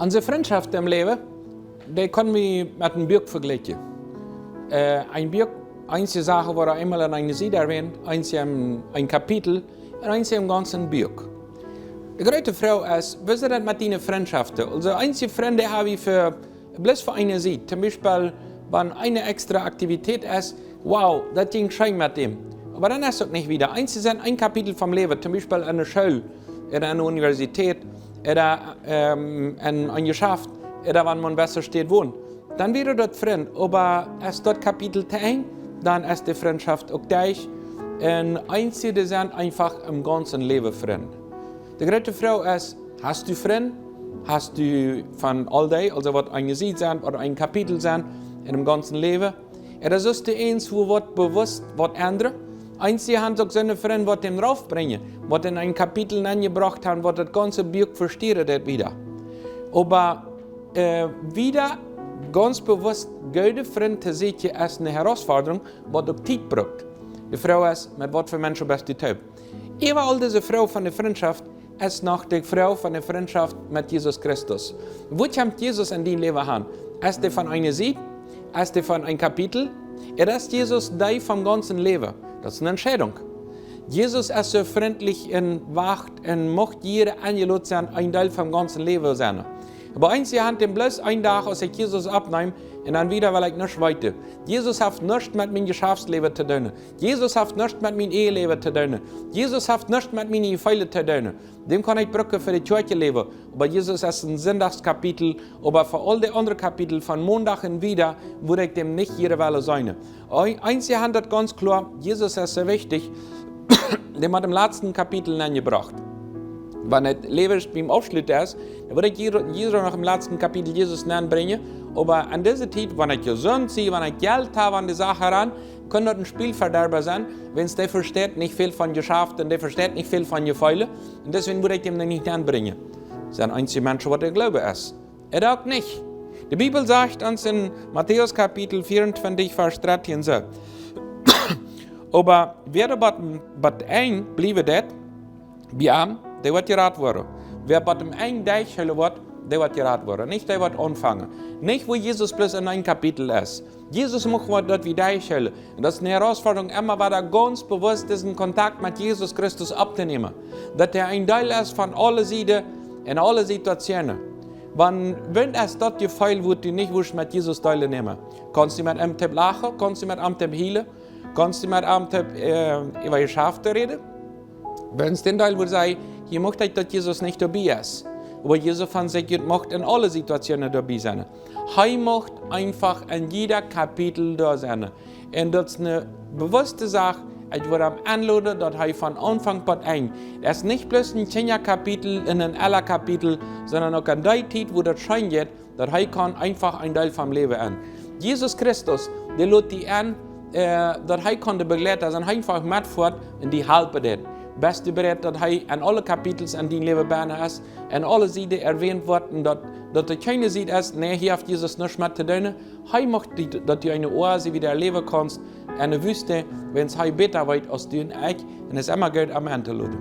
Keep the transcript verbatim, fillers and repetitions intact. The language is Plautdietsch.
Onse Frintschoft em Läwen, dee kjenn wie met een Buak vejlikjen. Äh, een Buak, eenje Sachen woaren eemol aun eene Sied erwähnt, eenje een, een Kapitel, un eenje een gaunzet Buak. De groote Froag es, woo es daut met diene Frintschoften? Aulsoo, eenje Frind hab wie fa, bloos fa eene Sied. Toom Biespel, wan eene extra Aktivität es, wow, daut jinkj scheen met däm. Oba dan es uk nich wieda. Eenje sent een Kapitel vom Läwen, toom Biespel aun de School, ooda aun de Universität, ooda, ähm, aun een Jeschaft, ooda wan maun bäta steit wonen. Dan wia daut Frind, oba es daut Kapitel to Enj, dan es de Frintschoft uk derch. Un eenje, dee sent eefach em gaunzen Läwen Frind. De groote Froag es, hast du Frind? Hast du von aul dee, aulsoo waut eene Sied sent ooda een Kapitel sent en däm gaunzen Läwen? Ooda es daut eent, wua waut bewusst waut endren? Eenje han uk soone Frind, waut dän raufbrinjen, waut en een Kapitel nenjebrocht han, waut daut gaunze Buak vestieren deit wieda. Oba, äh, wieda gaunz bewusst goode Frind to sieekjen es eene Herausforderung, waut uk Tiet brukt. De Froag es, met waut fa Menschen best du toop? Äwa aul dise Froag von de Frintschoft es noch de Froag von de Frintschoft met Jesus Christus. Woo kjemt Jesus en dien Läwen han? Es dee von eene Sied? Es dee von een Kapitel? Ooda es Jesus dee vom gaunzen Läwen? Daut es eene Entscheidung. Jesus es soo frintlich un wacht un mucht jieda enjelot sennen, een Deel vom gaunzen Läwen sennen. Oba eenje han dän bloos een Dach, aus ekj Jesus oppneem, un dan wieda well ekj nuscht weeten. Jesus haft nuscht met mien Jeschaftsläwen to doonen. Jesus haft nuscht met mien Eheläwen to doonen. Jesus haft nuscht met miene Jefeelen to doonen. Dän kaun ekj brucken fa daut Kjoakjenläwen. Oba Jesus es een Sindachskapitel, oba fa aul dee aundre Kapitel von Mondach un wieda, wudd ekj dän nich hia wellen seenen. Een-, eenje han daut gaunz kloa, Jesus es soo wichtich, dee haft em latsten Kapitel aunjebrocht. Wan daut Läwen biem Aufschluten es, dan wudd ekj hia, hia noch em latsten Kapitel Jesus aunbrinjen. Oba aun dise Tiet, wan ekj jesunt sie, wan ekj Jelt hab, wan de Sachen aun, kaun daut een Spälverderwa sennen, wiels dee vesteit nich väl von Jeschaft un dee vesteit nich väl von Jefeelen. Un deswäajen wudd ekj dän nich aunbrinjen. Sent eenje Menschen, waut äa Gloowen es. Ooda uk nich. De Bibel sajcht ons en Matäus Kapitel vieauntwintich, Varsch dartieen soo: Oba wäa bat, bat Enj bliewen deit, bie am, dee woat jerat woaren. Wäa bat em Enj derchhoolen woat, dee woat jerat woaren. Nich dee, waut aunfangen. Nich, wua Jesus bloos en een Kapitel es. Jesus mucht waut, daut wie derchhoolen. Un daut es eene Herausforderung, emma wada gaunz bewusst disen Kontakt met Jesus Christus opptonämen. Daut hee een Deel es von aule Sieden un aule Situationen. Wan, wan es daut Jefeel, wua du nich wurscht met Jesus deelnämen? Kaust du met am toop lachen? Kaust du met am toop hielen? Kaust du met am toop, äh, äwa Jeschaft räden? Wan dän Deel, wua hee, hia mucht ekj, daut Jesus nich doabie es. Oba Jesus von sikj ut mucht en aule Situationen doabie sennen. Hee mucht eefach en jieda Kapitel doa sennen. Un daut es eene bewusste Sach, ekj wudd am enloden, daut hee von Aunfank bat Enj. Daut es nich bloos een Kjinjakapitel un een Ella-Kapitel, sonda uk aun dee Tiet, wua daut scheen jeit, daut hee kaun eefach een Deel vom Läwen aun. Jesus Christus, dee lot die aun, äh, daut hee kaun de Begleiter sennen, eefach metfoaren un die halpen deit. Best du bereit, daut hee en aule Kapitels en dien Läwen bennen es, en aule Sieden erwähnt woat un daut, daut doa kjeene Sied es, nä, hia haft Jesus nuscht met to doonen? Hee mucht die, daut du eene Oase wada erläwen kaust, en de Wüste, wan hee bäta weet aus du un ekj, un es emma goot, am aunloden.